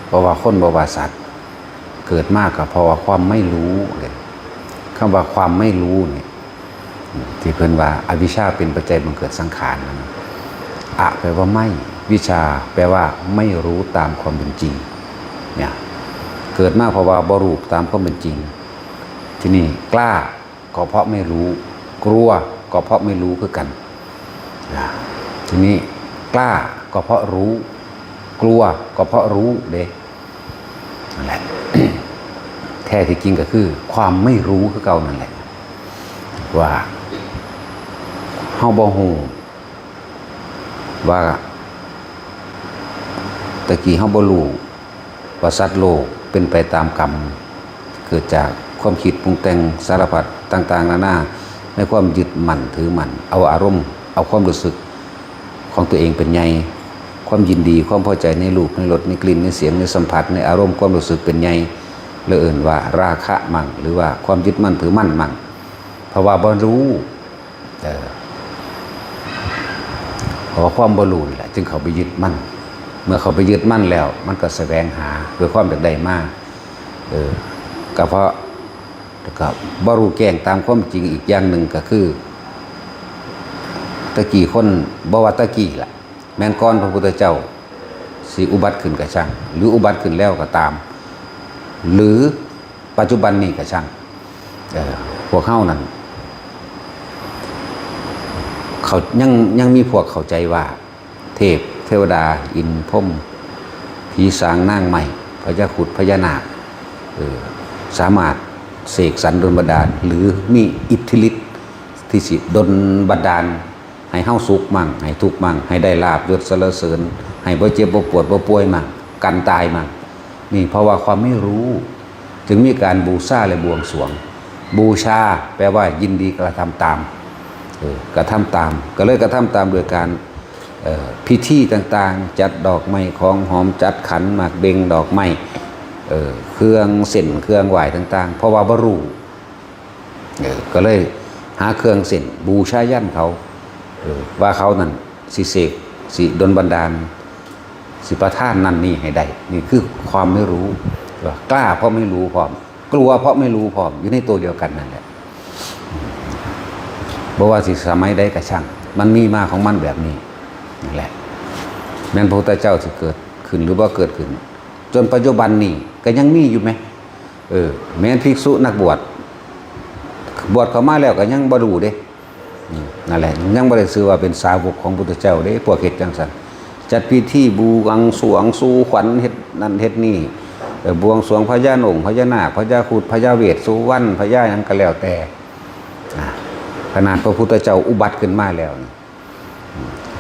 ເພາະວ່າຄົນບໍ່ວ່າສັດ ເກີດມາກໍເພາະວ່າຄວາມໄມ່ຮູ້ເດ້. ຄຳວ່າຄວາມໄມ່ຮູ້ນີ້ ທີ່ເພິ່ນວ່າອະວິຊຊາເປັນປັດໄຈບັງເກີດສັງຂານນັ້ນນະ ອະ ແປວ່າໄມ່ ວິຊຊາແປວ່າໄມ່ຮູ້ຕາມຄວາມເປັນຈິງ ເນຍ ເກີດມາເພາະວ່າບໍ່ຮູ້ຕາມຄວາມເປັນຈິງ. ທີນີ້ ກ້າ ກໍເພາະໄມ່ຮູ້, ກລັວກໍເພາະໄມ່ຮູ້ຄືກັນ. ນະ ທີນີ້ ກ້າກໍເພາະຮູ້, ກລັວກໍເພາະຮູ້ເດ້. ນັ້ນແຫຼະ ແທ້ທີ່ຈິງກໍຄືຄວາມໄມ່ຮູ້ຄືເກົ່ານັ້ນແຫຼະ ວ່າເຮົາບໍ່ຮູ້ວ່າ ແຕ່ກີ້ເຮົາບໍ່ຮູ້ວ່າສັດໂລກເປັນໄປຕາມກຳ ເກີດຈາກຄວາມຄິດປຸງແຕ່ງສາລະພັດຕ່າງໆນານາ ໃນຄວາມຍຶດໝັ້ນຖືໝັ້ນ ເອົາອາລົມ ເອົາຄວາມຮູ້ສຶກຂອງຕົວເອງເປັນໃຫຍ່ ຄວາມຍິນດີ ຄວາມພໍໃຈໃນຮູບ ໃນລົດ ໃນກິ່ນ ໃນສຽງ ໃນສຳຜັດ ໃນອາລົມ ຄວາມຮູ້ສຶກເປັນໃຫຍ່ ແລ້ວເອີ້ນວ່າລາຄະມັງ ຫຼືວ່າຄວາມຍຶດໝັ້ນຖືໝັ້ນມັງ ເພາະວ່າບໍ່ຮູ້ ເອີ ເພາະວ່າຄວາມບໍ່ຮູ້ນີ້ແຫຼະ ຈຶ່ງເຂົ້າໄປຍຶດມັນ. ເມື່ອເຂົ້າໄປຍຶດມັນແລ້ວ ມັນກໍສະແຫວງຫາດ້ວຍຄວາມຢາກໄດ້ມາ. ເອີ ກໍເພາະ ແລ້ວກໍບໍ່ຮູ້ແຈ້ງຕາມຄວາມຈິງອີກຢ່າງໜຶ່ງ ກໍຄື ແຕ່ກີ້ຄົນ ບໍ່ວ່າແຕ່ກີ້ລະ ແມ່ນກ່ອນພະພຸດທະເຈົ້າຊິອຸບັດຂຶ້ນກໍຊ່າງ ຫຼື ອຸບັດຂຶ້ນແລ້ວກໍຕາມ ຫຼື ປັດຈຸບັນນີ້ກໍຊ່າງ ເອີ ພວກເຮົານັ້ນ ເຂົາ ຍັງ ຍັງມີພວກເຂົ້າໃຈວ່າ ເທບ ເທວະດາ ອິນ ພົມ ຜີສາງ ນາງໄມ້ ພະຍາຄຸດ ພະຍານາກ ເອີ ສາມາດເສກສັນດົນບັນດານ ຫຼື ມີອິດທິລິດທີ່ຊິດົນບັນດານ ໃຫ້ເຮົາສຸກມັ້ງ ໃຫ້ທຸກມັ້ງ ໃຫ້ໄດ້ລາບຍົດສັນລະເສີນ ໃຫ້ບໍ່ເຈັບບໍ່ປວດບໍ່ປ່ວຍມັ້ງ ກັນຕາຍມັ້ງ. ນີ້ເພາະວ່າຄວາມໄມ່ຮູ້ ຈຶ່ງມີການບູຊາ ແລະ ບວງສວງ. ບູຊາແປວ່າຍິນດີກະທຳຕາມ ເອີ ກະທຳຕາມ ກໍເລີຍກະທຳຕາມໂດຍການ ເອີ ພິທີຕ່າງໆ ຈັດດອກໄມ້ຂອງຫອມ ຈັດຂັນໝາກເບັງ ດອກໄມ້ ເອີ ເຄື່ອງເສັ້ນເຄື່ອງຫວ້າຍຕ່າງໆ ເພາະວ່າບໍ່ຮູ້ ເອີ ກໍເລີຍຫາເຄື່ອງເສັ້ນບູຊາຢັນເຂົາ ເອີ ວ່າເຂົານັ້ນຊິເສກ ຊິດົນບັນດານ ຊິປະທານນັ້ນນີ້ໃຫ້ໄດ້. ນີ້ຄືຄວາມໄມ່ຮູ້ ວ່າກ້າເພາະໄມ່ຮູ້ພ້ອມ ກລັວເພາະໄມ່ຮູ້ພ້ອມ ຢູ່ໃນໂຕດຽວກັນນັ້ນແຫຼະ. ບໍ່ວ່າຊິສະໄໝໃດກໍຊ່າງ ມັນມີມາຂອງມັນແບບນີ້. ນັ້ນແຫຼະ ແມ່ນພະພຸດທະເຈົ້າຊິເກີດຂຶ້ນ ຫຼື ບໍ່ເກີດຂຶ້ນ ຈົນປັດຈຸບັນນີ້ກໍຍັງມີຢູ່ແມ. ເອີ ແມ່ນພິກສຸນັກບວດ ບວດເຂົ້າມາແລ້ວກໍຍັງບໍ່ຮູ້ເດ້. ອືມ ນັ້ນແຫຼະ ຍັງບໍ່ໄດ້ຊື່ວ່າເປັນສາວົກຂອງພຸດທະເຈົ້າເດ້ ພວກເຮັດຈັ່ງຊັ້ນ ຈັດພິທີບວງສວງສູ່ຂວັນ ເຮັດນັ້ນເຮັດນີ້ ເອີ ບວງສວງພະຍານົງ ພະຍານາກ ພະຍາຄຸດ ພະຍາເວດສຸວັນ ພະຍາຫຍັງກໍແລ້ວແຕ່. ອາ ຂະໜາດພະພຸດທະເຈົ້າອຸບັດຂຶ້ນມາແລ້ວນີ້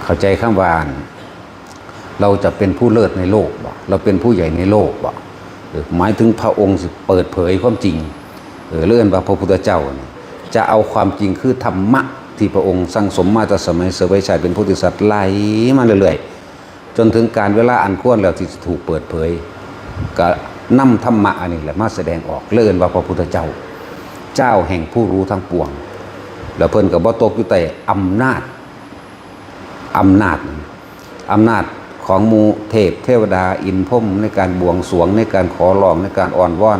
ເຂົ້າໃຈຄຳວ່າ ເຮົາຈະເປັນຜູ້ເລີດໃນໂລກບໍ? ເຮົາເປັນຜູ້ໃຫຍ່ໃນໂລກບໍ? ເອີ ໝາຍເຖິງພະອົງຊິເປີດເຜີຍຄວາມຈິງ ເອີ ເອີ້ນວ່າພະພຸດທະເຈົ້ານີ້ ຈະເອົາຄວາມຈິງຄືທຳມະທີ່ພະອົງສັ່ງສົມມາແຕ່ສະໄໝເສວຍຊາດເປັນໂພທິສັດ ໄລ່ມາເລື້ອຍໆ ຈົນເຖິງການເວລາອັນຄວນແລ້ວທີ່ຈະຖືກເປີດເຜີຍ ກໍນຳທຳມະອັນນີ້ແຫຼະມາສະແດງອອກ ເອີ້ນວ່າພະພຸດທະເຈົ້າ ເຈົ້າແຫ່ງຜູ້ຮູ້ທັງປວງ ແລ້ວເພິ່ນກໍບໍ່ຕົກຢູ່ໃຕ້ອຳນາດ ອຳນາດ ອຳນາດຂອງໝູ່ເທບເທວະດາ ອິນພົມ ໃນການບວງສວງ ໃນການຂໍຮ້ອງ ໃນການອ້ອນວອນ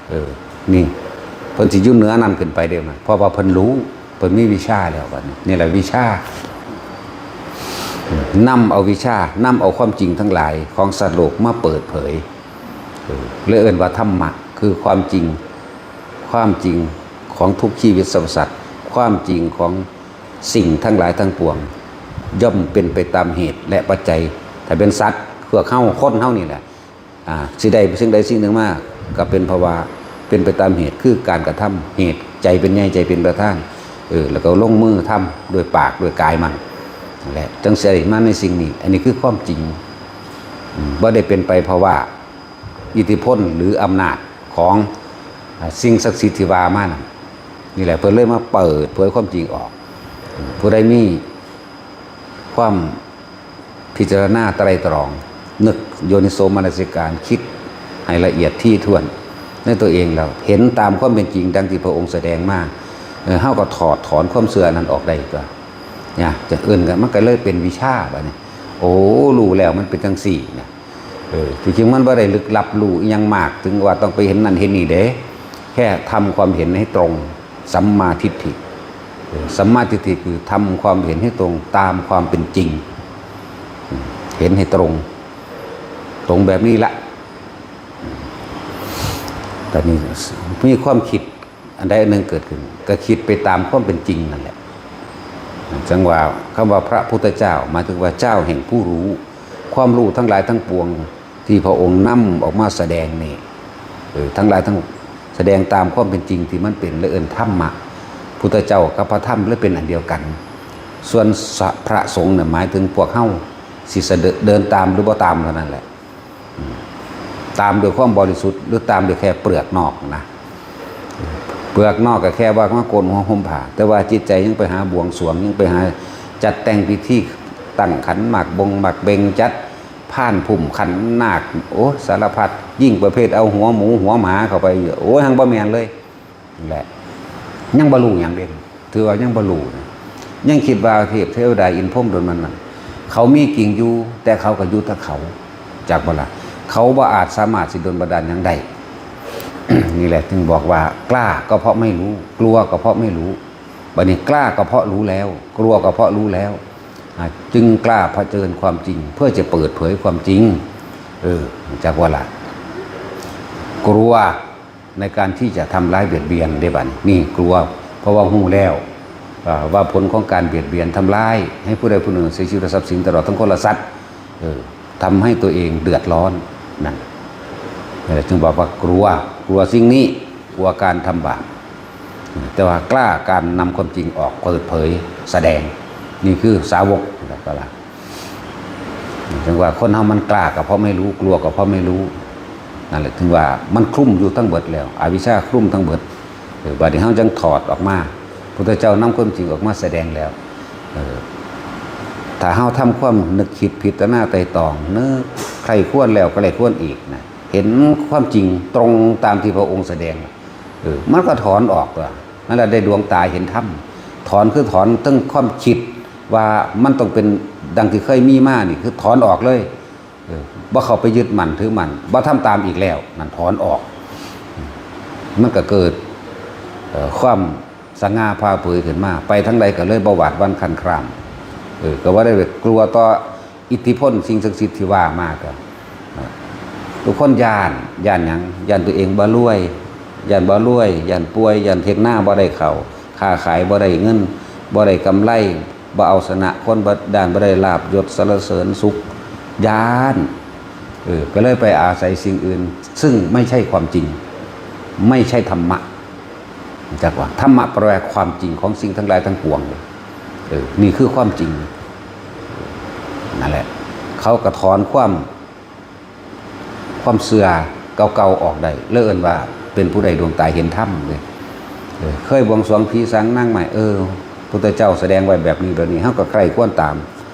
ເອີ ນີ້ ເພິ່ນຊິຢູ່ເໜືອນັ້ນຂຶ້ນໄປເດ້ ເພາະວ່າເພິ່ນຮູ້ ເພິ່ນມີວິຊາແລ້ວ. ບັດນີ້ ນີ້ແຫຼະວິຊາ ນຳເອົາວິຊາ ນຳເອົາຄວາມຈິງທັງຫຼາຍຂອງສັດໂລກມາເປີດເຜີຍ ເອີ ເລີຍເອີ້ນວ່າທຳມະ ຄືຄວາມຈິງ ຄວາມຈິງຂອງທຸກຊີວິດສັບພະສັດ ຄວາມຈິງຂອງສິ່ງທັງຫຼາຍທັງປວງ ຍ່ອມເປັນໄປຕາມເຫດ ແລະ ປັດໄຈ. ຖ້າເປັນສັດ ພວກເຮົາ ຄົນເຮົານີ້ແຫຼະ ອາ ຊິໄດ້ສິ່ງໃດສິ່ງໜຶ່ງມາ ກໍເປັນເພາະວ່າເປັນໄປຕາມເຫດ ຄືການກະທຳ ເຫດ ໃຈເປັນໃຫຍ່ ໃຈເປັນປະທານ ເອີ ແລ້ວກໍລົງມືທຳດ້ວຍປາກດ້ວຍກາຍມັນ ແລະ ຈັ່ງຊິໄດ້ມາໃນສິ່ງນີ້. ອັນນີ້ຄືຄວາມຈິງ ອາ ບໍ່ໄດ້ເປັນໄປເພາະວ່າ ອິດທິພົນ ຫຼື ອຳນາດຂອງ ອາ ສິ່ງສັກສິດທີ່ວ່າມານັ້ນ. ນີ້ແຫຼະ ເພິ່ນເລີຍມາເປີດເຜີຍຄວາມຈິງອອກ. ຜູ້ໃດມີຄວາມພິຈາລະນາໄຕຣຕຣອງ ນຶກໂຍນິໂສມະນະສິການ ຄິດໃຫ້ລະອຽດຖີ່ຖ້ວນໃນຕົວເອງແລ້ວ ເຫັນຕາມຄວາມເປັນຈິງດັ່ງທີ່ພະອົງສະແດງມາ ເອີ ເຮົາກໍຖອດຖອນຄວາມເຊື່ອອັນນັ້ນອອກໄດ້ຕົວະ ນະ ຈະເອີ້ນກັນ ມັນກໍເລີຍເປັນວິຊາ. ບັດນີ້ ໂອ້ ຮູ້ແລ້ວມັນເປັນຈັ່ງຊີ້ນະ. ເອີ ທີ່ຈິງມັນບໍ່ໄດ້ລຶກລັບຮູ້ອີ່ຫຍັງມາກ ເຖິງວ່າຕ້ອງໄປເຫັນນັ້ນເຫັນນີ້ເດ້ ແຄ່ທຳຄວາມເຫັນໃຫ້ຕົງ ສຳມາທິດຖິ. ເອີ ສຳມາທິດຖິຄືທຳຄວາມເຫັນໃຫ້ຕົງຕາມຄວາມເປັນຈິງ ເຫັນໃຫ້ຕົງ ຕົງແບບນີ້ລະ. ຕອນນີ້ມີຄວາມຄິດອັນໃດອັນໜຶ່ງເກີດຂຶ້ນ ກໍຄິດໄປຕາມຄວາມເປັນຈິງນັ້ນແຫຼະ. ຈັ່ງວ່າຄຳວ່າພະພຸດທະເຈົ້າ ໝາຍເຖິງວ່າເຈົ້າແຫ່ງຜູ້ຮູ້ ຄວາມຮູ້ທັງຫຼາຍທັງປວງທີ່ພະອົງນຳອອກມາສະແດງນີ້ ເອີ ທັງຫຼາຍທັງ ສະແດງຕາມຄວາມເປັນຈິງທີ່ມັນເປັນ ແລະ ເອີ້ນທຳມະ. ພຸດທະເຈົ້າກັບພະທຳ ແລະ ເປັນອັນດຽວກັນ. ສ່ວນສະ ພະສົງນະ ໝາຍເຖິງພວກເຮົາຊິສະເດີ ເດີນຕາມ ຫຼື ບໍ່ຕາມເທົ່ານັ້ນແຫຼະ. ອືມ ຕາມດ້ວຍຄວາມບໍລິສຸດ ຫຼື ຕາມດ້ວຍແຄ່ເປືອກນອກນະ. ເປືອກນອກກໍແຄ່ວ່າມາໂກນຫົວຫົ່ມຜ້າ ແຕ່ວ່າຈິດໃຈຍັງໄປຫາບວງສວງ ຍັງໄປຫາຈັດແຕ່ງພິທີ ຕັ້ງຂັນໝາກບົງໝາກເບັງ ຈັດພານພູມຂັນນາກ ໂອ້ ສາລະພັດ ຍິ່ງປະເພດເອົາຫົວໝູຫົວໝາເຂົ້າໄປ ໂອ້ຍ ຍັງບໍ່ແມ່ນເລີຍ. ແຫຼະ ຍັງບໍ່ຮູ້ຫຍັງເດ້ ຖືວ່າຍັງບໍ່ຮູ້ນະ ຍັງຄິດວ່າເທບເທວດາອິນພົມດົນບັນດານນັ້ນ ເຂົາມີຈິງຢູ່ ແຕ່ເຂົາກໍຢູ່ແຕ່ເຂົາ ຈັກບໍ່ລະ? ເຂົາບໍ່ອາດສາມາດຊິດົນບັນດານຫຍັງໄດ້. ນີ້ແຫຼະຈຶ່ງບອກວ່າ ກ້າກໍເພາະໄມ່ຮູ້ ກົວກໍເພາະໄມ່ຮູ້. ບັດນີ້ກ້າກໍເພາະຮູ້ແລ້ວ ກົວກໍເພາະຮູ້ແລ້ວ ອາ ຈຶ່ງກ້າຜະເຊີນຄວາມຈິງ ເພື່ອຈະເປີດເຜີຍຄວາມຈິງ. ເອີ ຈັກວ່າລະ ກົວ ໃນການທີ່ຈະທຳຮ້າຍບຽດບຽນເດ້ ບັດນີ້ ນີ້ກົວ ເພາະວ່າຮູ້ແລ້ວ ເອີ ວ່າຜົນຂອງການບຽດບຽນທຳລາຍໃຫ້ຜູ້ໃດຜູ້ໜຶ່ງເສຍຊີວິດ ແລະ ຊັບສິນ ຕະຫຼອດທັງຄົນ ແລະ ສັດ ເອີ ທຳໃຫ້ຕົວເອງເດືອດຮ້ອນນັ້ນ ເອີ ຈຶ່ງບອກວ່າກົວ ກົວສິ່ງນີ້ ກົວການທຳບາບ ແຕ່ວ່າກ້າການນຳຄວາມຈິງອອກເປີດເຜີຍສະແດງ ນີ້ຄືສາວົກ ແລ້ວກໍລະ ຈັ່ງວ່າຄົນເຮົາມັນກ້າກໍເພາະໄມ່ຮູ້ ກົວກໍເພາະໄມ່ຮູ້ ນັ້ນແຫຼະ ເຖິງວ່າມັນຄລຸມຢູ່ທັງເບິດແລ້ວ ອະວິຊາຄລຸມທັງເບິດ. ເອີ ບັດນີ້ເຮົາຈັ່ງຖອດອອກມາ ພຸດທະເຈົ້ານຳຄວາມຈິງອອກມາສະແດງແລ້ວ ເອີ ຖ້າເຮົາທຳຄວາມນຶກຄິດພິຈາລະນາໄຕ່ຕອງ ນຶກໃຄ່ຄວນແລ້ວໃຄ່ຄວນອີກນະ ເຫັນຄວາມຈິງຕົງຕາມທີ່ພະອົງສະແດງ ເອີ ມັນກໍຖອນອອກຕົວະ ນັ້ນລະໄດ້ດວງຕາເຫັນທຳ. ຖອນຄືຖອນເຖິງຄວາມຄິດວ່າມັນຕ້ອງເປັນດັ່ງທີ່ເຄີຍມີມານີ້ ຄືຖອນອອກເລີຍ ເອີ ບໍ່ເຂົ້າໄປຍຶດໝັ້ນຖືໝັ້ນ ບໍ່ທຳຕາມອີກແລ້ວ ນັ້ນຖອນອອກ ມັນກໍເກີດ ເອີ ຄວາມສະຫງ່າຜ່າເຜີຍຂຶ້ນມາ ໄປທາງໃດກໍເລີຍບໍ່ຫວາດຫວັ່ນຄັນຄຣານ ເອີ ກໍບໍ່ໄດ້ໄປກົວຕໍ່ ອິດທິພົນສິ່ງສັກສິດທີ່ວ່າມາກໍ ເອີ ທຸກຄົນຢ້ານ ຢ້ານຫຍັງ? ຢ້ານຕົວເອງບໍ່ລວຍ ຢ້ານບໍ່ລວຍ ຢ້ານປ່ວຍ ຢ້ານເຮັດນາບໍ່ໄດ້ເຂົ້າ ຄ້າຂາຍບໍ່ໄດ້ເງິນ ບໍ່ໄດ້ກຳໄລ ບໍ່ເອົາຊະນະຄົນ ບໍ່ ຢ້ານບໍ່ໄດ້ລາບຍົດສັນລະເສີນສຸກ ຢ້ານ ເອີ ກໍເລີຍໄປອາໄສສິ່ງອື່ນ ຊຶ່ງໄມ່ໃຊ່ຄວາມຈິງ ໄມ່ໃຊ່ທຳມະ. ຈັກວ່າທຳມະແປວ່າຄວາມຈິງຂອງສິ່ງທັງຫຼາຍທັງປວງ ເອີ ນີ້ຄືຄວາມຈິງ ນັ້ນແຫຼະ ເຂົາກໍຖອນຄວາມ ຄວາມເຊື່ອເກົ່າໆອອກໄດ້ ເລີຍເອີ້ນວ່າເປັນຜູ້ໄດ້ດວງຕາເຫັນທຳເດ້ ເອີ ເຄີຍບວງສວງຜີສາງນາງໄມ້ ເອີ ພຸດທະເຈົ້າສະແດງໄວ້ແບບນີ້ແບບນີ້ ເຮົາກໍໃຄ່ຄວນຕາມ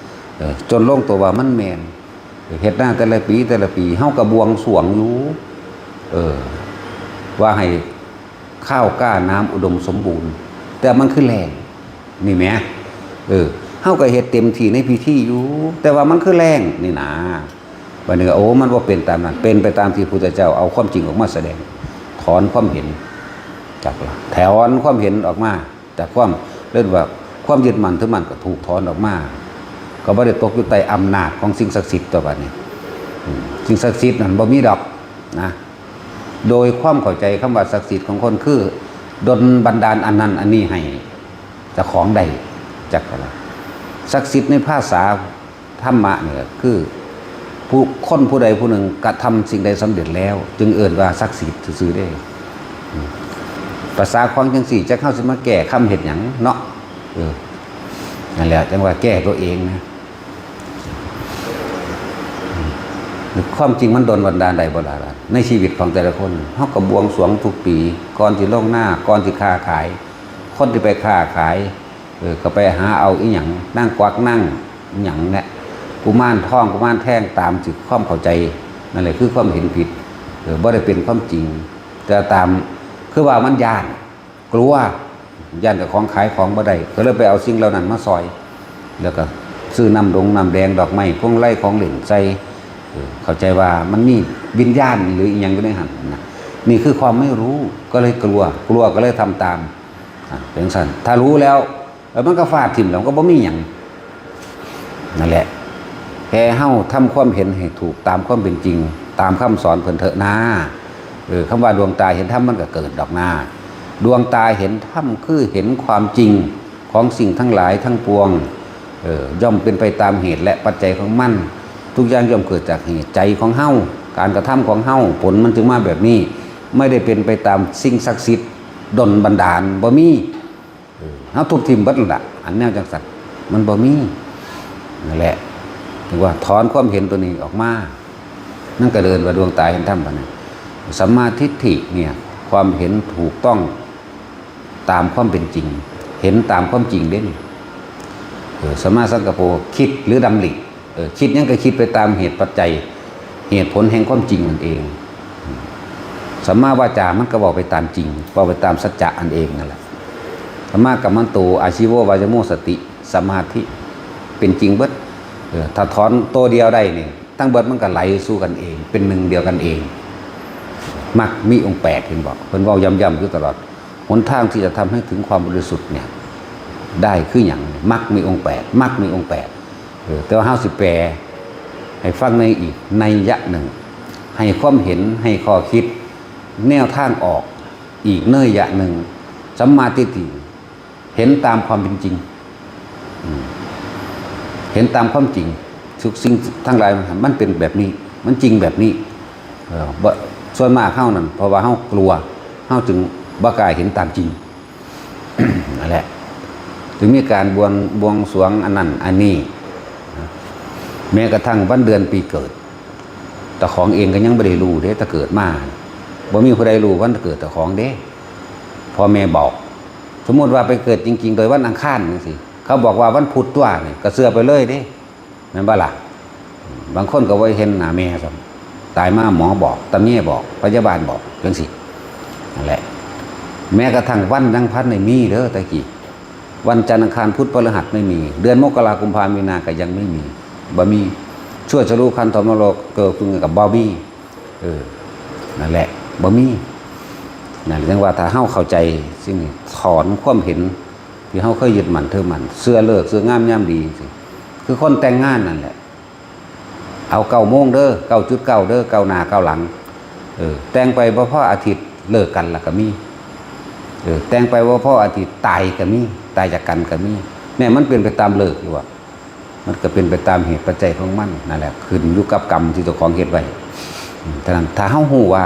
ເອີ ຈົນລົງຕົວວ່າມັນແມ່ນ ເຮັດນາແຕ່ລະປີ ແຕ່ລະປີ ເຮົາກໍບວງສວງຢູ່ ເອີ ວ່າໃຫ້ ຂ້າວກ້ານ້ຳອຸດົມສົມບູນ ແຕ່ມັນຄືແລ້ງ ນີ້ແໝ ເອີ ເຮົາກໍເຮັດເຕັມທີ່ໃນພິທີຢູ່ ແຕ່ວ່າມັນຄືແລ້ງນີ້ນາ. ບັດນີ້ກໍ ໂອ້ ມັນບໍ່ເປັນຕາມນັ້ນ ເປັນໄປຕາມທີ່ພຸດທະເຈົ້າເອົາຄວາມຈິງອອກມາສະແດງ ຖອນຄວາມເຫັນ ຈາກ ຖອນຄວາມເຫັນອອກມາຈາກຄວາມ ເອີ້ນວ່າຄວາມຍຶດໝັ້ນຖືໝັ້ນ ກໍຖືກຖອນອອກມາ ກໍບໍ່ໄດ້ຕົກຢູ່ໃຕ້ອຳນາດຂອງສິ່ງສັກສິດຕໍ່ບັດນີ້ ອືມ ສິ່ງສັກສິດນັ້ນບໍ່ມີດອກນະ. ໂດຍຄວາມເຂົ້າໃຈຄຳວ່າສັກສິດຂອງຄົນ ຄືດົນບັນດານອັນນັ້ນອັນນີ້ໃຫ້ເຈົ້າຂອງໄດ້ ຈັກວ່າລະ ສັກສິດໃນພາສາທຳມະນີ້ກໍຄື ຜູ້ ຄົນຜູ້ໃດຜູ້ໜຶ່ງກະທຳສິ່ງໃດສຳເລັດແລ້ວ ຈຶ່ງເອີ້ນວ່າສັກສິດຊື່ໆເດ້. ພາສາຂອງຈັ່ງຊີ້ ຈັກເຮົາຊິມາແກ້ຄຳເຮັດຫຍັງເນາະ. ເອີ ນັ້ນແຫຼະ ຈັ່ງວ່າແກ້ຕົວເອງນະ. ຄວາມຈິງມັນດົນບັນດານໄດ້ບໍ່ລະ ໃນຊີວິດຂອງແຕ່ລະຄົນ? ເຮົາກໍບວງສວງທຸກປີ ກ່ອນຊິລົງນາ ກ່ອນຊິຄ້າຂາຍ ຄົນທີ່ໄປຄ້າຂາຍ ເອີ ກໍໄປຫາເອົາອີ່ຫຍັງ ນາງກວັກນາງຫຍັງແຫຼະ ກຸມານທອງ ກຸມານແທງ ຕາມທີ່ຄວາມເຂົ້າໃຈ ນັ້ນແຫຼະຄືຄວາມເຫັນຜິດ ເອີ ບໍ່ໄດ້ເປັນຄວາມຈິງ. ແຕ່ຕາມ ຄືວ່າມັນຢ້ານ ກົວ ຢ້ານເຈົ້າຂອງຂາຍຂອງບໍ່ໄດ້ ກໍເລີຍໄປເອົາສິ່ງເຫຼົ່ານັ້ນມາຊ່ອຍ ແລ້ວກໍຊື້ນ້ຳດົງນ້ຳແດງ ດອກໄມ້ ພວງມາໄລ ຂອງຫຼິ້ນໃສ່ ເອີ ເຂົ້າໃຈວ່າມັນມີວິນຍານ ຫຼື ອີ່ຫຍັງຢູ່ໃນຫັ້ນນະ. ນີ້ຄືຄວາມໄມ່ຮູ້ ກໍເລີຍກົວ ກົວກໍເລີຍທຳຕາມ ອາ ເປັນຈັ່ງຊັ້ນ. ຖ້າຮູ້ແລ້ວ ເອີ ມັນກໍຟາດຖິ້ມແລ້ວ ມັນກໍບໍ່ມີຫຍັງ. ນັ້ນແຫຼະ ແຕ່ເຮົາທຳຄວາມເຫັນໃຫ້ຖືກຕາມຄວາມເປັນຈິງ ຕາມຄຳສອນເພິ່ນເຖາະນາ. ເອີ ຄຳວ່າດວງຕາເຫັນທຳມັນກໍເກີດດອກນາ. ດວງຕາເຫັນທຳຄືເຫັນຄວາມຈິງຂອງສິ່ງທັງຫຼາຍທັງປວງ ເອີ ຍ່ອມເປັນໄປຕາມເຫດ ແລະ ປັດໄຈຂອງມັນ. ທຸກຢ່າງຍ່ອມເກີດຈາກເຫດໃຈຂອງເຮົາ ການກະທຳຂອງເຮົາ ຜົນມັນຈຶ່ງມາແບບນີ້. ໄມ່ໄດ້ເປັນໄປຕາມສິ່ງສັກສິດດົນບັນດານ ບໍ່ມີ. ເອີ ເຮົາທຸບຖິ້ມເບິດນັ້ນລະ ອັນແນວຈັ່ງຊັ້ນ ມັນບໍ່ມີ. ນັ້ນແຫຼະ ເອີ້ນວ່າຖອນຄວາມເຫັນຕົວນີ້ອອກມາ ມັນກໍເອີ້ນວ່າດວງຕາເຫັນທຳບັດນີ້. ສຳມາທິດຖິເນຍ ຄວາມເຫັນຖືກຕ້ອງຕາມຄວາມເປັນຈິງ ເຫັນຕາມຄວາມຈິງເດ້. ເອີ ສຳມາສັງກັບໂປ ຄິດ ຫຼື ດຳລິ. ເອີ ຄິດຫຍັງກໍຄິດໄປຕາມເຫດປັດໄຈ ເຫດຜົນແຫ່ງຄວາມຈິງນັ້ນເອງ. ສຳມາວາຈາ ມັນກໍເວົ້າໄປຕາມຈິງ ເວົ້າໄປຕາມສັດຈະນັ້ນເອງນັ້ນແຫຼະ. ສຳມາກັມມັນໂຕ ອາຊີໂວ ວາຍາໂມ ສະຕິ ສະມາທິ ເປັນຈິງເບິດ. ເອີ ຖ້າຖອນໂຕດຽວໄດ້ນີ້ ທັງເບິດມັນກໍໄຫຼສູ່ກັນເອງ ເປັນໜຶ່ງດຽວກັນເອງ. ມັກມີອົງແປດ ເຫັນບໍ່ ເພິ່ນເວົ້າຢ້ຳໆຢູ່ຕະຫຼອດ. ຫົນທາງທີ່ຈະທຳໃຫ້ເຖິງຄວາມບໍລິສຸດເນຍ ໄດ້ຄືຫຍັງ? ມັກມີອົງແປດ ມັກມີອົງແປດ. ເອີ ແຕ່ວ່າເຮົາຊິແປໃຫ້ຟັງໃນອີກໄນຍະໜຶ່ງ ໃຫ້ຄວາມເຫັນ ໃຫ້ຂໍ້ຄິດ ແນວທາງອອກອີກໄນຍະໜຶ່ງ. ສຳມາທິດຖິ ເຫັນຕາມຄວາມເປັນຈິງ. ອືມ ເຫັນຕາມຄວາມຈິງ ທຸກສິ່ງທັງຫຼາຍມັນເປັນແບບນີ້ ມັນຈິງແບບນີ້. ເອີ ບໍ່ ສ່ວນມາກເຮົານັ້ນ ເພາະວ່າເຮົາກົວ ເຮົາຈຶ່ງບໍ່ກ້າເຫັນຕາມຈິງ. ນັ້ນແຫຼະ ຈຶ່ງມີການບວງ ບວງສວງອັນນັ້ນອັນນີ້. ແມ້ກະທັ່ງວັນເດືອນປີເກີດ ເຈົ້າຂອງເອງກໍຍັງບໍ່ໄດ້ຮູ້ເດ້ ແຕ່ເກີດມາ ບໍ່ມີຜູ້ໃດຮູ້ວັນເກີດເຈົ້າຂອງເດ້ ພໍ່ແມ່ບອກ. ສົມມຸດວ່າໄປເກີດຈິງໆ ໂດຍວັນອັງຄານຈັ່ງຊີ້ ເຂົາບອກວ່າວັນພຸດຕົວະນີ້ ກໍເຊື່ອໄປເລີຍເດ້ ແມ່ນບໍ່ລະ? ບາງຄົນກໍບໍ່ເຫັນໜ້າແມ່ຊ້ຳ ຕາຍມາໝໍບອກ ຕຳແຍບອກ ພະຍາບານບອກຈັ່ງຊີ້. ນັ້ນແຫຼະ ແມ້ກະທັ່ງວັນຍັງພັນໄດ້ມີເດີ ແຕ່ກີ້ ວັນຈັນ ອັງຄານ ພຸດ ພະລະຫັດ ໄມ່ມີ. ເດືອນມົກກະລາ ກຸມພາ ມີນາ ກໍຍັງໄມ່ມີ ບໍ່ມີ. ຊົ່ວ ສະລູ ຄັນ ທອມ ມະໂລ ເກີດ ກຸງ ກໍບໍ່ມີ. ເອີ ນັ້ນແຫຼະ ບໍ່ມີ. ນັ້ນແຫຼະ ຈັ່ງວ່າຖ້າເຮົາເຂົ້າໃຈສິ່ງນີ້ ຖອນຄວາມເຫັນທີ່ເຮົາເຄີຍຍຶດໝັ້ນຖືໝັ້ນ ເຊື່ອເລີກເຊື່ອງາມຍາມດີ ຈັ່ງຊີ້ ຄືຄົນແຕ່ງງານນັ້ນແຫຼະ ເອົາເກົ້າໂມງເດີ ເກົ້າຈຸດເກົ້າເດີ ເກົ້າໜ້າເກົ້າຫຼັງ. ເອີ ແຕ່ງໄປບໍ່ພໍອາທິດ ເລີກກັນລະກໍມີ. ເອີ ແຕ່ງໄປບໍ່ພໍອາທິດ ຕາຍກໍມີ ຕາຍຈາກກັນກໍມີ. ແນ່ ມັນເປັນໄປຕາມເລີກຢູ່ວ່າ ມັນກໍເປັນໄປຕາມເຫດປັດໄຈຂອງມັນ. ນັ້ນແຫຼະ ຂຶ້ນຢູ່ກັບກຳທີ່ເຈົ້າຂອງເຮັດໄວ້. ອືມ ເທົ່ານັ້ນ ຖ້າເຮົາຮູ້ວ່າ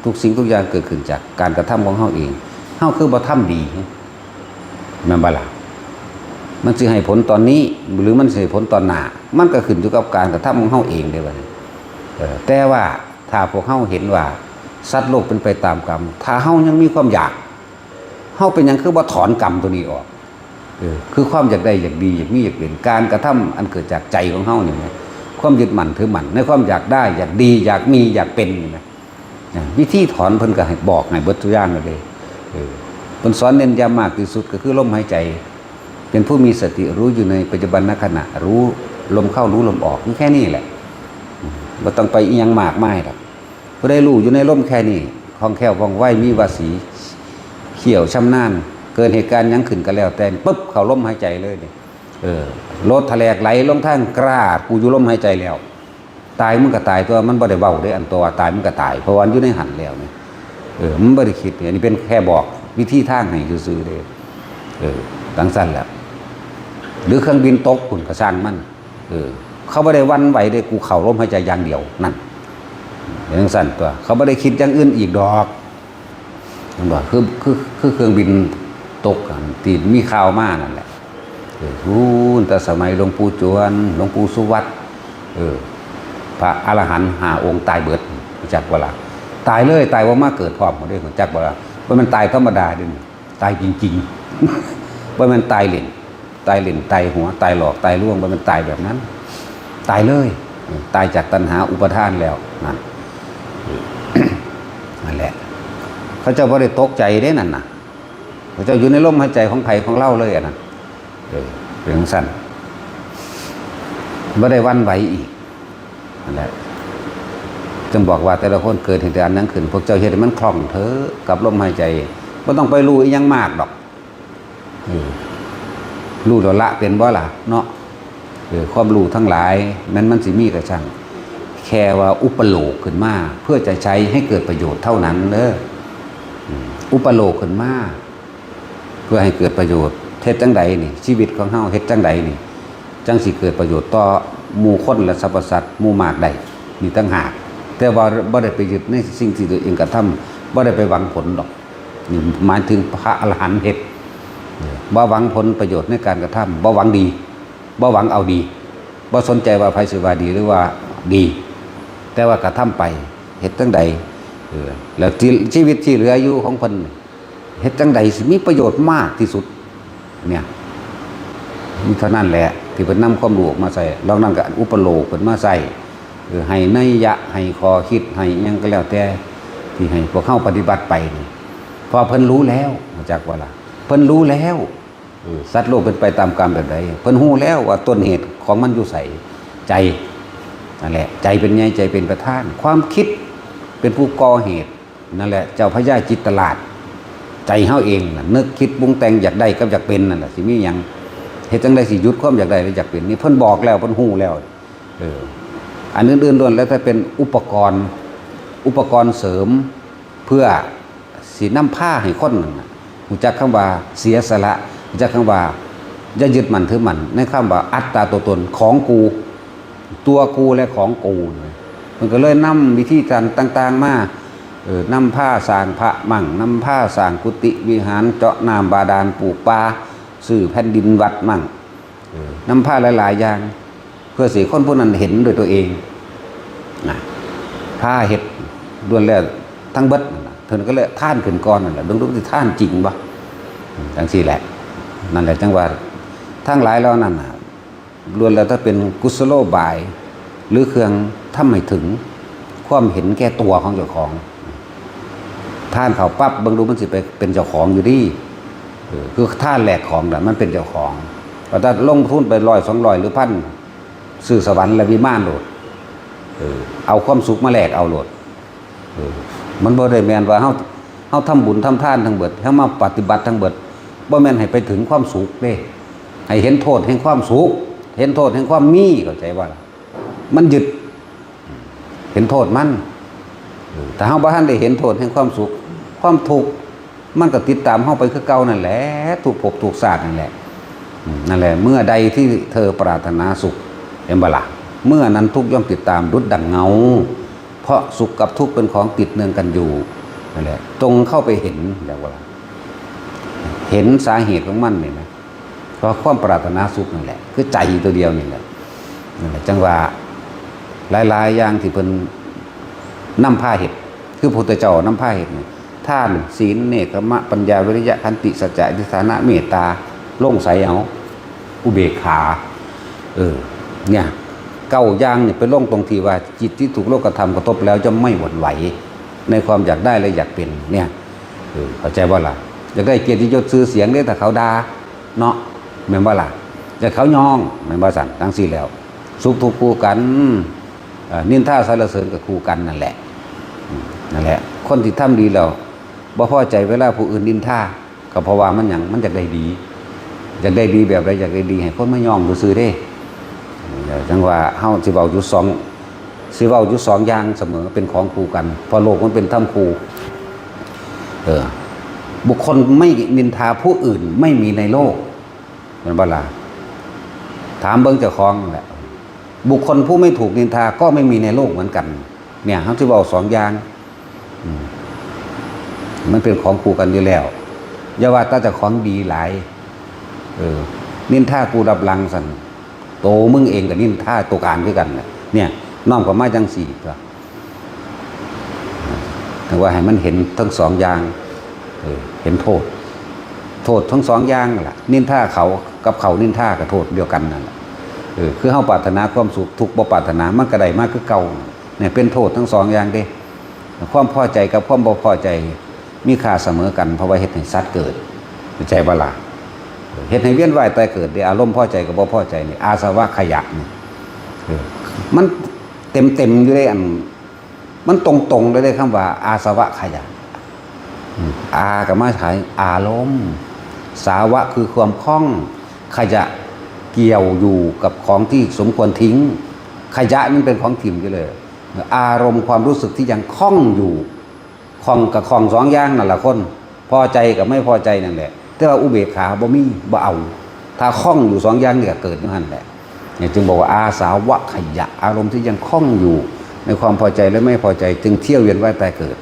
ທຸກສິ່ງທຸກຢ່າງເກີດຂຶ້ນຈາກການກະທຳຂອງເຮົາເອງ ເຮົາຄືບໍ່ທຳດີ ແມ່ນບໍ່ລະ? ມັນຊິໃຫ້ຜົນຕອນນີ້ ຫຼື ມັນຊິໃຫ້ຜົນຕອນໜ້າ ມັນກໍຂຶ້ນຢູ່ກັບການກະທຳຂອງເຮົາເອງເດ້ບັດນີ້. ເອີ ແຕ່ວ່າຖ້າພວກເຮົາເຫັນວ່າສັດໂລກເປັນໄປຕາມກຳ ຖ້າເຮົາຍັງມີຄວາມຢາກ ເຮົາເປັນຫຍັງຄືບໍ່ຖອນກຳໂຕນີ້ອອກ? ເອີ ຄືຄວາມຢາກໄດ້ ຢາກດີ ຢາກມີ ຢາກເປັນ ການກະທຳອັນເກີດຈາກໃຈຂອງເຮົານີ້ແຫຼະ ຄວາມຍຶດໝັ້ນຖືໝັ້ນໃນຄວາມຢາກໄດ້ ຢາກດີ ຢາກມີ ຢາກເປັນນີ້ນະ. ວິທີຖອນເພິ່ນກໍໃຫ້ ບອກໃຫ້ເບິດທຸກຢ່າງແລ້ວເດ້. ເອີ ເພິ່ນສອນເນັ້ນຢ້ຳມາກທີ່ສຸດກໍຄືລົມຫາຍໃຈ. ເປັນຜູ້ມີສະຕິ ຮູ້ຢູ່ໃນປັດຈຸບັນນະຂະນະ ຮູ້ລົມເຂົ້າ ຮູ້ລົມອອກ ມີແຄ່ນີ້ແຫຼະ ບໍ່ຕ້ອງໄປອີ່ຫຍັງມາກມາຍດອກ. ຜູ້ໃດຮູ້ຢູ່ໃນລົມແຄ່ນີ້ ຄ່ອງແຄ້ວວ່ອງໄວ ມີວາສີ ຊ່ຽວຊຳນານ ເກີດເຫດການຫຍັງຂຶ້ນກໍແລ້ວແຕ່ ປຶບ ເຂົ້າລົມຫາຍໃຈເລີຍນີ້. ເອີ ລົດຖະແຫຼກໄຫຼລົງທາງ ກຣາດ ກູຢູ່ລົມຫາຍໃຈແລ້ວ. ຕາຍມັນກໍຕາຍຕົວະ ມັນບໍ່ໄດ້ເວົ້າເດ້ ອັນຕົວວ່າຕາຍມັນກໍຕາຍ ເພາະວ່າມັນຢູ່ໃນຫັ້ນແລ້ວນີ້. ເອີ ມັນບໍ່ໄດ້ຄິດ ອັນນີ້ເປັນແຄ່ບອກວິທີທາງໃຫ້ຊື່ໆເດ້. ເອີ ຈັ່ງຊັ້ນແຫຼະ ຫຼື ເຄື່ອງບິນຕົກພຸ້ນກໍຊ່າງມັນ. ເອີ ເຂົາບໍ່ໄດ້ຫວັ່ນໄຫວເດ້ ກູເຂົ້າລົມຫາຍໃຈຢ່າງດຽວ ນັ້ນ ເປັນຈັ່ງຊັ້ນຕົວະ ເຂົາບໍ່ໄດ້ຄິດຢ່າງອື່ນອີກດອກ ແມ່ນບໍ່? ຄື ຄື ຄືເຄື່ອງບິນຕົກອັນທີ່ມີຂ່າວມານັ້ນແຫຼະ. ເອີ ພຸ້ນ ແຕ່ສະໄໝຫຼວງປູ່ຈວນ ຫຼວງປູ່ສຸວັດ ເອີ ພະອະລະຫັນຫ້າອົງຕາຍເບິດ ຮູ້ຈັກບໍ່ລະ? ຕາຍເລີຍ ຕາຍບໍ່ມາເກີດພ້ອມເດ້ ຮູ້ຈັກບໍ່ລະ? ບໍ່ແມ່ນຕາຍທຳມະດາເດ້ ຕາຍຈິງໆ ບໍ່ແມ່ນຕາຍຫຼິ້ນ ຕາຍຫຼິ້ນ ຕາຍຫົວ ຕາຍຫຼອກ ຕາຍລວງ ບໍ່ແມ່ນຕາຍແບບນັ້ນ ຕາຍເລີຍ ຕາຍຈາກຕັນຫາອຸປະທານແລ້ວ ນັ້ນ ນັ້ນແຫຼະ ເຂົາເຈົ້າບໍ່ໄດ້ຕົກໃຈເດ້ນັ້ນນະ ເຂົາເຈົ້າຢູ່ໃນລົມຫາຍໃຈຂອງໃຜຂອງລາວເລີຍ ອັນນັ້ນ ເອີ ເປັນຈັ່ງຊັ້ນ ບໍ່ໄດ້ຫວັ່ນໄຫວອີກ. ນັ້ນແຫຼະ ຈຶ່ງບອກວ່າແຕ່ລະຄົນເກີດເຮັດອັນຫຍັງຂຶ້ນ ພວກເຈົ້າເຮັດໃຫ້ມັນຄ່ອງເທີກັບລົມຫາຍໃຈ ບໍ່ຕ້ອງໄປຮູ້ອີ່ຫຍັງມາກດອກ. ເອີ ຮູ້ແລ້ວລະເປັນບໍ່ລະເນາະ? ເອີ ຄວາມຮູ້ທັງຫຼາຍແມ່ນມັນຊິມີກະຊ່າງ ແຄ່ວ່າອຸປະໂລກຂຶ້ນມາ ເພື່ອຈະໃຊ້ໃຫ້ເກີດປະໂຫຍດເທົ່ານັ້ນເດີ. ອືມ ອຸປະໂລກຂຶ້ນມາ ເພື່ອໃຫ້ເກີດປະໂຫຍດ. ເຮັດຈັ່ງໃດນີ້? ຊີວິດຂອງເຮົາເຮັດຈັ່ງໃດນີ້ ຈັ່ງຊິເກີດປະໂຫຍດຕໍ່ໝູ່ຄົນ ແລະ ສັບພະສັດໝູ່ມາກໄດ້ ນີ້ຕ່າງຫາກ. ແຕ່ວ່າບໍ່ໄດ້ໄປຍຶດໃນສິ່ງທີ່ຕົວເອງກະທຳ ບໍ່ໄດ້ໄປຫວັງຜົນດອກ. ນີ້ໝາຍເຖິງພະອະລະຫັນເຮັດ ບໍ່ຫວັງຜົນປະໂຫຍດໃນການກະທຳ ບໍ່ຫວັງດີ ບໍ່ຫວັງເອົາດີ ບໍ່ສົນໃຈວ່າໃຜຊິວ່າດີ ຫຼືວ່າດີ ແຕ່ວ່າກະທຳໄປ. ເຮັດຈັ່ງໃດ ເອີ ແລ້ວທີ່ ຊີວິດທີ່ເຫຼືອຢູ່ຂອງເພິ່ນ ເຮັດຈັ່ງໃດຊິມີປະໂຫຍດມາກທີ່ສຸດ ເນຍ ມີເທົ່ານັ້ນແຫຼະທີ່ເພິ່ນນຳຄວາມຮູ້ອອກມາໃຊ້. ນອກນັ້ນກະອຸປະໂລກເພິ່ນມາໃຊ້ ເອີ ໃຫ້ໄນຍະ ໃຫ້ຂໍ້ຄິດ ໃຫ້ຫຍັງກະແລ້ວແຕ່ ທີ່ໃຫ້ພວກເຮົາປະຕິບັດໄປນີ້ ເພາະວ່າເພິ່ນຮູ້ແລ້ວ ຮູ້ຈັກບໍ່ລະ? ເພິ່ນຮູ້ແລ້ວ ເອີ ສັດໂລກເປັນໄປຕາມກຳແບບໃດ ເພິ່ນຮູ້ແລ້ວວ່າຕົ້ນເຫດຂອງມັນຢູ່ໃສ? ໃຈ ນັ້ນແຫຼະ ໃຈເປັນໃຫຍ່ ໃຈເປັນປະທານ ຄວາມຄິດເປັນຜູ້ກໍ່ເຫດ. ນັ້ນແຫຼະ ເຈົ້າພະຍາຈິດຕະລາດ ໃຈເຮົາເອງນະ ນຶກຄິດປຸງແຕ່ງຢາກໄດ້ກັບຢາກເປັນນັ້ນແຫຼະ ຊິມີຫຍັງ? ເຮັດຈັ່ງໃດຊິຢຸດຄວາມຢາກໄດ້ ແລະ ຢາກເປັນນີ້? ເພິ່ນບອກແລ້ວ ເພິ່ນຮູ້ແລ້ວ. ເອີ ອັນອື່ນໆລ້ວນແລ້ວແຕ່ເປັນອຸປະກອນ ອຸປະກອນເສີມ ເພື່ອຊິນຳພາໃຫ້ຄົນນັ້ນນະ ຮູ້ຈັກຄຳວ່າເສຍສະຫຼະ ຮູ້ຈັກຄຳວ່າຢ່າຍຶດໝັ້ນຖືໝັ້ນໃນຄຳວ່າອັດຕາຕົວຕົນ ຂອງກູ ຕົວກູ ແລະ ຂອງກູ. ເພິ່ນກະເລີຍນຳວິທີການຕ່າງໆມາ ເອີ ນຳພາສ້າງພະມັ້ງ ນຳພາສ້າງກຸຕິວິຫານ ເຈາະນ້ຳບາດານ ປູກປ່າ ຊື້ແຜ່ນດິນວັດມັ້ງ ເອີ ນຳພາຫຼາຍໆຢ່າງ ເພື່ອຊິໃຫ້ຄົນຜູ້ນັ້ນເຫັນດ້ວຍຕົວເອງນະ ພາເຮັດລ້ວນແລ້ວທັງເບິດນັ້ນນະ. ເພິ່ນກະເລີຍທານຂຶ້ນກ່ອນນັ້ນແຫຼະ ເບິ່ງດູຊິທານຈິງບໍ່? ຈັ່ງຊີ້ແຫຼະ. ນັ້ນແຫຼະ ຈັ່ງວ່າທັງຫຼາຍເຫຼົ່ານັ້ນນະ ລ້ວນແລ້ວແຕ່ເປັນກຸສະໂລບາຍ ຫຼື ເຄື່ອງທຳໃຫ້ເຖິງຄວາມເຫັນແກ່ຕົວຂອງເຈົ້າຂອງ. ທານເຂົ້າປັບ ເບິ່ງດູມັນຊິໄປເປັນເຈົ້າຂອງຢູ່ຕິ? ເອີ ຄືທານແລກຂອງນະ ມັນເປັນເຈົ້າຂອງ. ວ່າແຕ່ລົງທຶນໄປຮ້ອຍສອງຮ້ອຍ ຫຼື ພັນ ຊື້ສະຫວັນ ແລະ ວິມານໂລດ ເອີ ເອົາຄວາມສຸກມາແລກເອົາໂລດ. ເອີ ມັນບໍ່ໄດ້ແມ່ນວ່າເຮົາ ເຮົາທຳບຸນທຳທານທັງເບິດ ເຮົາມາປະຕິບັດທັງເບິດ ບໍ່ແມ່ນໃຫ້ໄປເຖິງຄວາມສຸກເດ້ ໃຫ້ເຫັນໂທດແຫ່ງຄວາມສຸກ ເຫັນໂທດແຫ່ງຄວາມມີ ເຂົ້າໃຈບໍ່ລະ? ມັນຍຶດ ເຫັນໂທດມັນ. ເອີ ຖ້າເຮົາບໍ່ທັນໄດ້ເຫັນໂທດແຫ່ງຄວາມສຸກ ຄວາມທຸກ ມັນກະຕິດຕາມເຮົາໄປຄືເກົ່ານັ້ນແຫຼະ ທຸກພົບທຸກຊາດນັ້ນແຫຼະ. ອືມ ນັ້ນແຫຼະ ເມື່ອໃດທີ່ເທີປາດຖະໜາສຸກ ເຫັນບໍ່ລະ? ເມື່ອນັ້ນທຸກຍ່ອມຕິດຕາມ ດຸດດັ່ງເງົາ ເພາະສຸກກັບທຸກເປັນຂອງຕິດເນື່ອງກັນຢູ່. ນັ້ນແຫຼະ ຈົ່ງເຂົ້າໄປເຫັນ ເຫັນສາເຫດຂອງມັນນີ້ນະ ເພາະຄວາມປາດຖະໜາສຸກນັ້ນແຫຼະ ຄືໃຈຕົວດຽວນີ້ແຫຼະ. ນັ້ນແຫຼະ ຈັ່ງວ່າຫຼາຍໆຢ່າງທີ່ເພິ່ນນຳພາເຮັດ ຄືພະພຸດທະເຈົ້ານຳພາເຮັດນີ້ ທານ ສິນ ເນກຂະມະ ປັນຍາ ວິລິຍະ ຂັນຕິ ສັດຈະ ອະທິຖານະ ເມດຕາ ລົງໃສເອົາ? ອຸເບກຂາ. ເອີ ເນຍ ເກົ້າຢ່າງນີ້ໄປລົງຕົງທີ່ວ່າ ຈິດທີ່ຖືກໂລກະທຳກະທົບແລ້ວຍ່ອມໄມ່ຫວັ່ນໄຫວ ໃນຄວາມຢາກໄດ້ ແລະ ຢາກເປັນເນຍ. ເອີ ເຂົ້າໃຈບໍ່ລະ? ຢາກໄດ້ກຽດຕິຍົດຊື່ສຽງເດ້ ຖ້າເຂົາດ່າເນາະ ແມ່ນບໍ່ລະ? ຢາກເຂົາຍ້ອງ ແມ່ນບໍ່ຊັ້ນ? ຈັ່ງຊີ້ແລ້ວ ສຸກທຸກຄູ່ກັນ ເອີ ນິນທາສັນລະເສີນກະຄູ່ກັນນັ້ນແຫຼະ. ອືມ ນັ້ນແຫຼະ ຄົນທີ່ທຳດີແລ້ວ ບໍ່ພໍໃຈເວລາຜູ້ອື່ນນິນທາ ກະເພາະວ່າມັນຫຍັງ? ມັນຢາກໄດ້ດີ. ຢາກໄດ້ດີແບບໃດ? ຢາກໄດ້ດີໃຫ້ຄົນມາຍ້ອງຊື່ໆເດ້. ຈັ່ງວ່າເຮົາຊິເວົ້າຢູ່ສອງ ຊິເວົ້າຢູ່ສອງຢ່າງສະເໝີ ເປັນຂອງຄູ່ກັນ ເພາະໂລກມັນເປັນທຳຄູ່. ເອີ ບຸກຄົນໄມ່ນິນທາຜູ້ອື່ນໄມ່ມີໃນໂລກ ແມ່ນບໍ່ລະ? ຖາມເບິ່ງເຈົ້າຂອງແຫຼະ ບຸກຄົນຜູ້ໄມ່ຖືກນິນທາກໍໄມ່ມີໃນໂລກເໝືອນກັນ. ເນຍ ເຮົາຊິເວົ້າສອງຢ່າງ ອືມ ມັນເປັນຂອງຄູ່ກັນຢູ່ແລ້ວ. ຢ່າວ່າແຕ່ເຈົ້າຂອງດີຫຼາຍ ເອີ ນິນທາກູລັບຫຼັງຊັ້ນ ໂຕມຶງເອງກະນິນທາໂຕການຄືກັນນະ. ເນຍ ນ້ອມເຂົ້າມາຈັ່ງຊີ້ຕົວະ ເອີ ວ່າໃຫ້ມັນເຫັນທັງສອງຢ່າງ ເອີ ເຫັນໂທດ ໂທດທັງສອງຢ່າງລະ ນິນທາເຂົາກັບເຂົານິນທາກະໂທດດຽວກັນນັ້ນລະ. ເອີ ຄືເຮົາປາດຖະໜາຄວາມສຸກ ທຸກບໍ່ປາດຖະໜາ ມັນກະໄດ້ມາຄືເກົ່າ. ເນຍ ເປັນໂທດທັງສອງຢ່າງເດ້. ຄວາມພໍໃຈກັບຄວາມບໍ່ພໍໃຈມີຄ່າສະເໝີກັນ ເພາະວ່າເຮັດໃຫ້ສັດເກີດ ເຂົ້າໃຈບໍ່ລະ? ເຮັດໃຫ້ວຽນວ່າຍຕາຍເກີດເດ້. ອາລົມພໍໃຈກັບບໍ່ພໍໃຈນີ້ ອາສະວະຂະຫຍະນີ້ ເອີ ມັນເຕັມໆຢູ່ເດ້ ອັນ ມັນຕົງໆເລີຍເດ້ ຄຳວ່າອາສະວະຂະຍະ. ອາກໍມາຈາກອາລົມ, ສາວະຄືຄວາມຂ້ອງ, ຂະຍະກ່ຽວຢູ່ກັບຂອງທີ່ສົມຄວນຖິ້ມ. ຂະຍະມັນເປັນຂອງຖິ້ມຢູ່ເລີຍ. ອາລົມຄວາມຮູ້ສຶກທີ່ຍັງຂ້ອງຢູ່, ຂ້ອງກໍຂ້ອງສອງຢ່າງນັ້ນລະຄົນ, ພໍໃຈກັບໄມ່ພໍໃຈນັ້ນແຫຼະ, ແຕ່ວ່າອຸເບກຂາບໍ່ມີ, ບໍ່ເອົາ. ຖ້າຂ້ອງຢູ່ສອງຢ່າງນີ້ກໍເກີດຢູ່ຫັ້ນແຫຼະ. ນີ້ຈຶ່ງບອກວ່າອາສາວະຂະຍະ, ອາລົມທີ່ຍັງຂ້ອງຢູ່ໃນຄວາມພໍໃຈ ແລະ ໄມ່ພໍໃຈ ຈຶ່ງທຽວວຽນວ່າຍຕາຍເກີດ.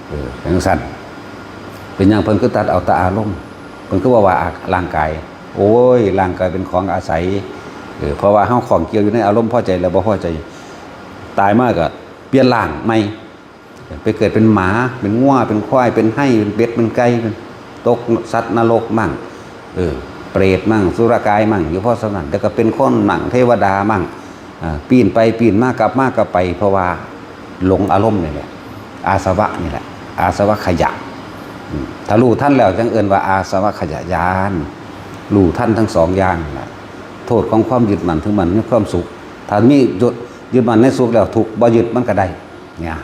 ເອີ ຈັ່ງຊັ້ນ ເປັນຫຍັງເພິ່ນຄືຕັດເອົາແຕ່ອາລົມ? ເພິ່ນຄືບໍ່ວ່າ ອາ ຮ່າງກາຍ? ໂອ້ຍ ຮ່າງກາຍເປັນຂອງອາໄສ. ເອີ ເພາະວ່າເຮົາຂ້ອງກ່ຽວຢູ່ໃນອາລົມພໍໃຈ ແລະ ບໍ່ພໍໃຈ, ຕາຍມາກໍປ່ຽນຮ່າງໃໝ່. ໄປເກີດເປັນໝາ, ເປັນງົວ, ເປັນຄວາຍ, ເປັນໄຮ່, ເປັນເປັດ, ເປັນໄກ່, ເປັນຕົກສັດນະລົກມັ້ງ, ເອີ ເປດມັ້ງ, ສຸລະກາຍມັ້ງ, ຢູ່ພໍສ່ຳນັ້ນ, ແລ້ວກໍເປັນຄົນມັ້ງ, ເທວະດາມັ້ງ, ອາ ປີ້ນໄປປີ້ນມາ, ກັບມາກັບໄປ, ເພາະວ່າຫຼົງອາລົມນີ້ແຫຼະ, ອາສະວະນີ້ແຫຼະ, ອາສະວະຂະຍະ. ອາ ຖ້າຮູ້ທັນແລ້ວ ຈັ່ງເອີ້ນວ່າອາສະວະຂະຍະຍານ, ຮູ້ທັນທັງສອງຢ່າງນັ້ນແຫຼະ. ໂທດຂອງຄວາມຍຶດໝັ້ນຖືໝັ້ນໃນຄວາມສຸກ, ຖ້າມີຍຶດ ຍຶດໝັ້ນໃນສຸກແລ້ວ, ທຸກບໍ່ຍຶດມັນກໍໄດ້. ເນຍ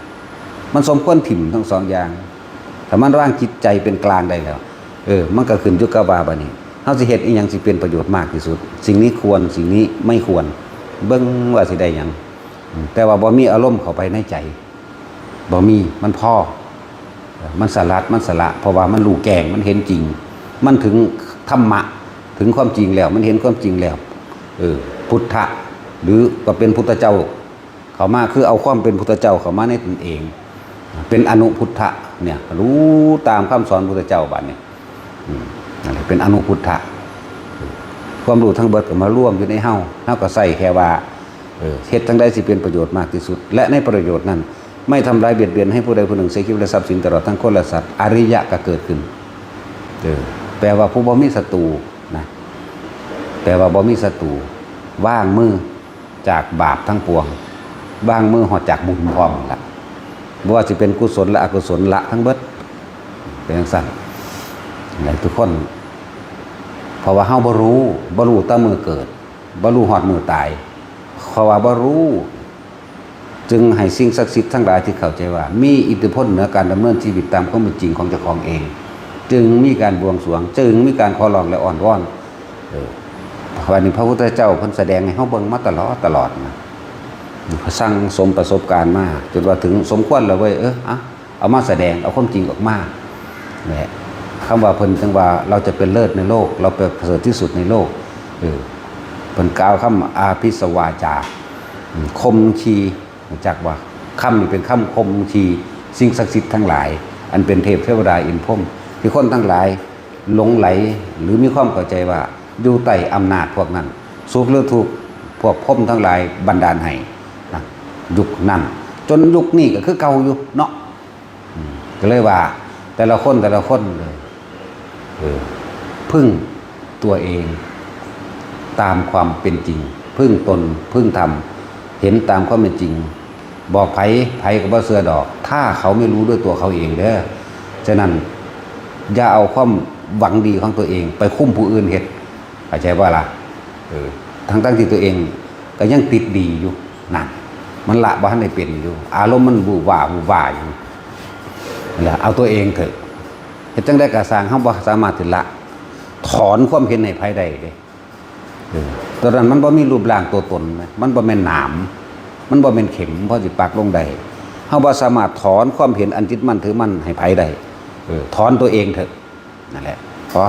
ມັນສົມຄວນຖິ້ມທັງສອງຢ່າງ. ຖ້າມັນວາງຈິດໃຈເປັນກາງໄດ້ແລ້ວ, ເອີ ມັນກໍຂຶ້ນຢູ່ກັບວ່າບາດນີ້ເຮົາຊິເຮັດອີ່ຫຍັງຊິເປັນປະໂຫຍດມາກທີ່ສຸດ, ສິ່ງນີ້ຄວນ, ສິ່ງນີ້ໄມ່ຄວນ, ເບິ່ງວ່າຊິໄດ້ຫຍັງ. ອາ ແຕ່ວ່າບໍ່ມີອາລົມເຂົ້າໄປໃນໃຈ, ບໍ່ມີ, ມັນພໍ, ເອີ ມັນສະຫຼັດ, ມັນສະຫຼະ, ເພາະວ່າມັນຮູ້ແຈ້ງ, ມັນເຫັນຈິງ, ມັນເຖິງທຳມະ, ເຖິງຄວາມຈິງແລ້ວ, ມັນເຫັນຄວາມຈິງແລ້ວ. ເອີ ພຸດທະ ຫຼື ກໍເປັນພຸດທະເຈົ້າ ເຂົ້າມາ ຄືເອົາຄວາມເປັນພຸດທະເຈົ້າເຂົ້າມາໃນຕົນເອງ, ເປັນອະນຸພຸດທະເນຍ, ຮູ້ຕາມຄຳສອນພຸດທະເຈົ້າບາດນີ້. ອືມ ນັ້ນແຫຼະ ເປັນອະນຸພຸດທະ. ຄວາມຮູ້ທັງເບິດກໍມາລວມຢູ່ໃນເຮົາ, ເຮົາກໍໃຊ້ແຄ່ວ່າ ເອີ ເຮັດຈັ່ງໃດຊິເປັນປະໂຫຍດມາກທີ່ສຸດ, ແລະ ໃນປະໂຫຍດນັ້ນ ໄມ່ທຳລາຍບຽດບຽນໃຫ້ຜູ້ໃດຜູ້ໜຶ່ງເສຍຊີວິດ ແລະ ຊັບສິນ ຕະຫຼອດທັງຄົນ ແລະ ສັດ, ອະລິຍະກໍເກີດຂຶ້ນ. ເອີ ແປວ່າຜູ້ບໍ່ມີສັດຕູນະ, ແປວ່າບໍ່ມີສັດຕູ, ວາງມື ຈາກບາບທັງປວງ, ວາງມືຮອດຈາກບຸນພ້ອມລະ, ບໍ່ວ່າຊິເປັນກຸສົນ ແລະ ອະກຸສົນ ລະທັງເບິດ. ເປັນຈັ່ງຊັ້ນແຫຼະທຸກຄົນ, ເພາະວ່າເຮົາບໍ່ຮູ້, ບໍ່ຮູ້ແຕ່ມື້ເກີດ, ບໍ່ຮູ້ຮອດມື້ຕາຍ, ເພາະວ່າບໍ່ຮູ້, ຈຶ່ງໃຫ້ສິ່ງສັກສິດທັງຫຼາຍທີ່ເຂົ້າໃຈວ່າມີອິດທິພົນເໜືອການດຳເນີນຊີວິດຕາມຄວາມເປັນຈິງຂອງເຈົ້າຂອງເອງ, ຈຶ່ງມີການບວງສວງ, ຈຶ່ງມີການຂໍຮ້ອງ ແລະ ອ້ອນວອນ. ເອີ ບາດນີ້ພະພຸດທະເຈົ້າເພິ່ນສະແດງໃຫ້ເຮົາເບິ່ງມາຕະຫຼອດ, ຕະຫຼອດນະ, ສັ່ງສົມປະສົບການມາຈົນວ່າເຖິງສົມຄວນແລ້ວເວີຍ, ເອີ ເອົາ ເອົາມາສະແດງ, ເອົາຄວາມຈິງອອກມາ. ແລະ ຄຳວ່າເພິ່ນຈັ່ງວ່າ ເຮົາຈະເປັນເລີດໃນໂລກ, ເຮົາເປັນປະເສີດທີ່ສຸດໃນໂລກ. ເອີ ເພິ່ນກ່າວຄຳອາພິສວາຈາ, ອາ ຂົ່ມຂູ່. ຮູ້ຈັກບໍ່? ຄຳນີ້ເປັນຄຳຂົ່ມຂູ່ສິ່ງສັກສິດທັງຫຼາຍ, ອັນເປັນເທບເທວະດາອິນພົມ, ທີ່ຄົນທັງຫຼາຍຫຼົງໄຫຼ ຫຼື ມີຄວາມເຂົ້າໃຈວ່າຢູ່ໃຕ້ອຳນາດພວກນັ້ນ, ສຸກ ຫຼື ທຸກ ພວກພົມທັງຫຼາຍບັນດານໃຫ້ນະ, ຍຸກນັ້ນ. ຈົນຍຸກນີ້ກໍຄືເກົ່າຢູ່ເນາະ. ອືມ ກໍເລີຍວ່າແຕ່ລະຄົນ ແຕ່ລະຄົນເລີຍ ເອີ ເພິ່ງຕົວເອງຕາມຄວາມເປັນຈິງ, ເພິ່ງຕົນ, ເພິ່ງທຳ, ເຫັນຕາມຄວາມເປັນຈິງ. ບອກໃຜ ໃຜກໍບໍ່ເຊື່ອດອກ ຖ້າເຂົາໄມ່ຮູ້ດ້ວຍຕົວເຂົາເອງເດີ. ສະນັ້ນ ຢ່າເອົາຄວາມຫວັງດີຂອງຕົວເອງໄປຄຸມຜູ້ອື່ນເຮັດ, ເຂົ້າໃຈບໍ່ລະ? ເອີ ທັງໆທີ່ຕົວເອງກໍຍັງຕິດດີຢູ່ນັ້ນ, ມັນລະບໍ່ທັນໄດ້ເປັນຢູ່, ອາລົມມັນວືບວາບວືບວາບຢູ່. ນັ້ນແຫຼະ ເອົາຕົວເອງເຖາະ. ເຮັດຈັ່ງໃດກໍຊ່າງ, ເຮົາບໍ່ສາມາດທີ່ລະຖອນຄວາມເຫັນໃຫ້ໃຜໄດ້ເດ້. ເອີ ຕົວນັ້ນມັນບໍ່ມີຮູບຮ່າງຕົວຕົນນະ, ມັນບໍ່ແມ່ນໜາມ, ມັນບໍ່ແມ່ນເຂັມ ພໍຊິປັກລົງໄດ້. ເຮົາບໍ່ສາມາດຖອນຄວາມເຫັນອັນຍຶດໝັ້ນຖືໝັ້ນໃຫ້ໃຜໄດ້. ເອີ ຖອນຕົວເອງເຖາະ. ນັ້ນແຫຼະ ພໍ